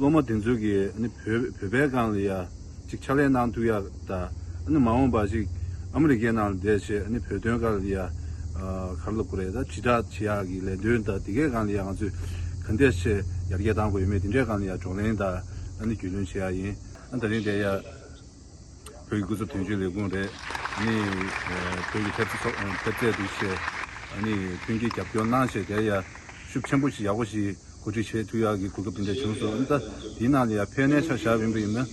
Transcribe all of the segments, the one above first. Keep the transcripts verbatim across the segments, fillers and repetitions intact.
སློབ་མ་དེ་ཚོ་གིས་ཨ་ནི་བོད་བོད་པའི་སྒང་ལ་ཡ་ཅིག་ཕྱག་ལས་གནང་ཐུབ་ཡ་དང་། ཨ་ནི་མ་འོངས་པ་ཅིག་ཨ་མི་རི་ཀའི་ནང་ལ་བསྡད་བྱས་ཨ་ནི་བོད་དོན་སྒང་ལ་ཡ་ཨ་ག་རེ་ལབ་དགོས་རེད། ད་དྲིལ་བསྒྲགས་བྱེད་ཡ་གི་ལས་དོན་དང་དེ་གའི་སྒང་ལ་ཡ་ང་ཚོས་ག་འདྲས་བྱས་ཡར་རྒྱས་གཏང་དགོས་ཡོད་མེད་དེ་འདྲའི་སྒང་ལ་ཡ་བགྲོ་གླེང་དང་ཨ་ནི་རྒྱུས་ལོན་བྱེད་ཡ་ཡིན། ཨ་ད་རིང་དེ་ཡ། བོད་ཀྱི་སྐུ་ཚབ་དོན་གཅོད་ལས་ཁུངས་རེད། ཨ་ནི་ཨ་བོད་ཀྱི་ཐེབས་རྩ་ཚོགས་ཨ་ཐེབས་རྩ་འདི་བྱས་ཨ་ནི་མཐུན་རྐྱེན་རྒྱབ་སྐྱོར་གནང་བྱས་དེ་ཡ་ཤུགས་ཆེན་པོ་ཞིག་ཡག་པོ་ཞིག་གོ་སྒྲིག་བྱེད་ཐུབ་ཡག་གི་གོ་སྐབས་འདི་འདྲ་བྱུང་སོང་། ཨ་ནི་ད་དེའི་ནང་ལ་ཡ་ཕེབས་ནས་ཆ་བཞག་པ་ཡིན་པ་ཡིན་ན་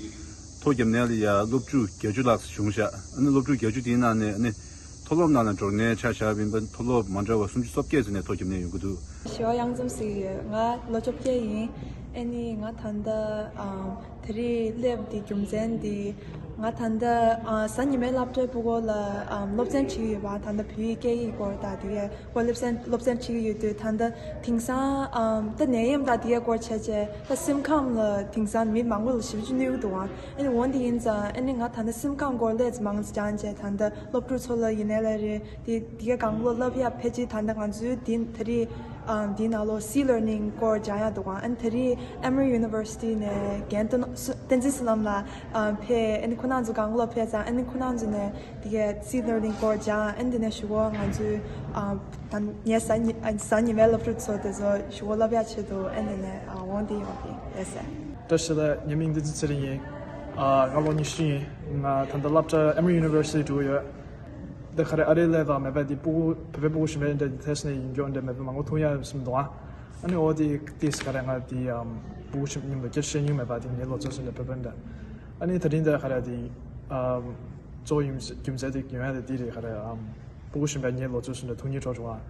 ཐོ་བརྒྱབ་ནས་ལ་ཡ་སློབ་ཕྲུག་བརྒྱད་ཅུ་ལྷག་ཙམ་བྱུང་ཤག་ཨ་ནི་སློབ་ཕྲུག་བརྒྱད་ཅུ་དེའི་ནང་ནས་ཨ་ནི་མཐོ་སློབ་ནང་ལ་འགྲོ་ནས་ཆ་བཞག་པ་ཡིན་པ་མཐོ་སློབ་མ་འདྲ་བ་སུམ་ཅུ་སོ་བརྒྱད་ཙམ་ནས་ཐོ་བརྒྱབ་ནས་ཡོང་གི་འདུག་ཞི་བ་གཡང་འཛོམས་ཟེར་གྱི་ཡོད། ང་ལོ་བཅོ་བརྒྱད་ཡིན། ཨ་ནི་ང་ད་ལྟ་ཨམ་དེ་རིང་སླེབས་དེ་རྒྱུ་མཚན་དེ་ང་ད་ལྟ་ཨ་གཟའ་ཉི་མའི་སློབ་གྲྭའི་ཕྲུ་གུ་ལ་ཨམ་སློབ་ཚན་ཁྲིད་ཀྱི་ཡོད་པ། ད་ལྟ་བོད་ཡིག་སྐད་ཡིག་སྐོར་དང་དེ་གའི་སྐོར་སློབ་ཚན་སློབ་ཚན་ཁྲིད་ཀྱི་ཡོད་དུས་ད་ལྟ་དེང་སང་ཨམ་ད་ནད་ཡམས་དང་དེ་གའི་སྐོར་བྱས་བྱས་ད་སེམས་ཁམས་ལ་དེང་སང་མི་མང་པོ་ལ་ཞེ་པོ་ཅིག་གནོད་ཀྱི་འདུག་ཨ་ཨ་ནི་འོན་ཏེ་ཡིན་ཙང་ཨ་ནི་ང་ད་ལྟ་སེམས་ཁམས་སྐོར་ལས་ཙམ་མང་ཙམ་སྦྱངས་བྱས་ད་ལྟ་སློབ་ཕྲུག་ཚོ་ལ་ཡིན་ནའི་ལས་རེད། དེ་དེ་གའི་སྒང་ལོ་སློབ་ཡ་ཕལ་ཆེར་ད་ལྟ་ང་ཚོའི་འདི་ད་རེས་ཨམ་འདི་ནང་ལོ་སི་ལར་ནིང་སྐོར་སྦྱང་ཡ་འདུག་ཨ་ནི་ད་རེས་ཨེ་མོ་རི་ཡུ་ནི་ཝར་སི་ཊི་ནས་རྒན་བསྟན་བསྟན་འཛིན་བསོད་ནམས་ལགས་ཨམ་ཕེབས། ཨ་ནི་ཁོ་རང་ཚོ་སྒང་ལོ་ཕེབས་ཙང་ཨ་ནི་ཁོ་རང་ཚོ་ནས་དེ་གའི་སི་ལར་ནིང་སྐོར་སྦྱང་། ཨ་ནི་དེ་ནས་གཞུག་གུ་ང་ཚོའི་ཨམ་ད་ངའི་གཟའ་ཉི་ཨ་གཟའ་ཉི་མའི་སློབ་ཕྲུག་ཚོ་དེ་ཚོ་གཞུག་གུ་སློབ་ཡ་ཆེད་དུ་ཨ་ནི་དེ་ནས་ཨ་འོང་དེ་ཡོང་གི་ཡོད་ཟེར། བཀྲ་ཤིས་བདེ་ལེགས། ངའི་མིང་བསྟན་འཛིན་ཚེ་རིང་ཡིན། ཨ་ང་ལོ་ཉི་ཤུ་ཡིན། ང་ད་ལྟ་སློབ་གྲྭ་ཨེ་མོ་རི་ཡུ་ནི་ཝར་སི་ཊི་འགྲོ་གི་ཡོད། འདི་ག་རེ་ཨ་རིའི་ལས་དང་མེད་པ་འདི་སྤུ་གུ་བོད་པའི་སྤུ་གུ་གཞན་པ་འདི་ཐེས་ནས་ཡིན་རྒྱུ་འདི་མེད་པ་མང་པོ་མཐོང་ཡ་སུམ་འདུག་ཨ་ནི་འོ་དེ་དེས་ག་རེ་ང་དེ་ཨམ་སྤུ་གུ་གཞན་མཉམ་དུ་སྐད་ཆ་བཤད་མྱོང་མེད་པ་དེ་ངའི་ལོ་ཚོད་སུམ་འདི་བོད་པ་འདི་ཨ་ནི་ད་རིང་འདི་ག་རེ་དེ་ཨམ་གཙོ་བོ་ཡིན་རྒྱུ་མཚན་དེ་ཡོང་ཡ་དེ་དེ་རེད། ག་རེ་ཨམ་སྤུ་གུ་གཞན་པ་ངའི་ལོ་ཚོད་སུམ་འདི་ཐུགས་མཉེས་གྲོགས་བྱུང་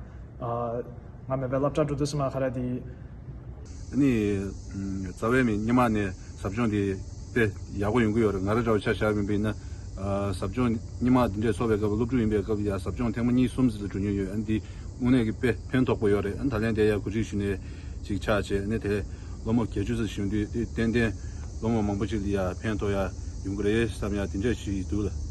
ཨ་ང་མེད་པའི་སློབ་གྲྭ་འགྲོ་དུས་སུ་མ་ག་རེ་དེ། ཨ་ནི་ཨམ་རྩ་བའི་མི་སྔོན་མ་ནས་ཟབ་སྦྱོང་དེ་དཔེ་ཡག་པོ་ཡོང་གི་ཡོད་རེད། ང་རང་འདྲ་བོ་ཆ་བཞག་པ་ཡིན་པ་ཡིན་ན་ཨ་ཟབ་སྦྱོང་སྔོན་མ་འདི་འདྲས་ཚོགས་པའི་སྐབས་སློབ་ཕྲུག་ཡིན་པའི་སྐབས་ཡ་ཟབ་སྦྱོང་ཐེངས་མ་གཉིས་གསུམ་ཙམ་ལ་འགྲོ་མྱོང་ཡོད། ཨ་ནི་འདི་དངོས་གནས་ཀྱི་དཔེ་ཕན་ཐོགས་པོ་ཡོད་རེད། ཨ་ནི་ད་ལན་དེ་ཡ་གོ་སྒྲིག་ཞུས་ནས་ཅིག་ཆགས་བྱས་ཨ་ནི་དེ་སློབ་མ་བརྒྱད་ཅུ་ཙམ་བྱུང་དུས་དེ་ཏན་ཏན་སློབ་མ་མང་པོ་ཅིག་ལ་ཡ་ཕན་ཐོགས་ཡ་ཡོང་གི་རེད་བསམ་ཡ་དེ་འདྲས་ཞིག་འདུག་ལ།